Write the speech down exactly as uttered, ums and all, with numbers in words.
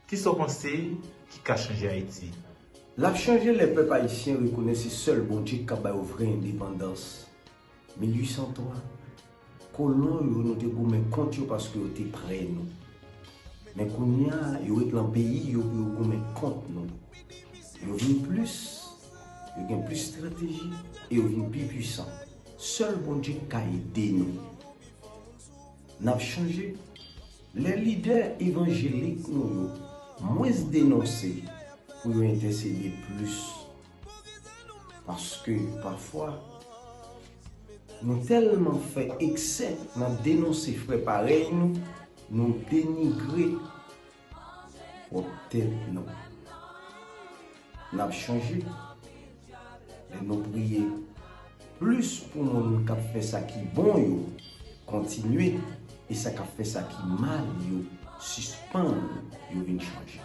Kisa w panse ki ka chanje Ayiti? L ap chanje lè pèp ayisyen rekonèt se sèl Bondye k ka ba yo vrè endepandans. Mil uit san twa, kolon yo, nou te goumen kont yo paske yo te prè nou. Men kounye a, yo ret nan peyi yo pou yo goumen kont nou. Yo vin plis, yo gen plis estrateji e yo vin pi pwisan. Sèl Bondye k ka ede nou. N ap chanje lè lidè evanjelik nou yo mwens denonse pou yo entèsede plis. Paske pafwa, nou tèlman fè eksè nan denonse frè parèy nou, nou denigre pwòp tèt nou. N ap chanje lè nou priye plis pou moun k ap fè sa ki bon yo kontinye e sa k ap fè sa ki mal yo sispann, yo vin chanje.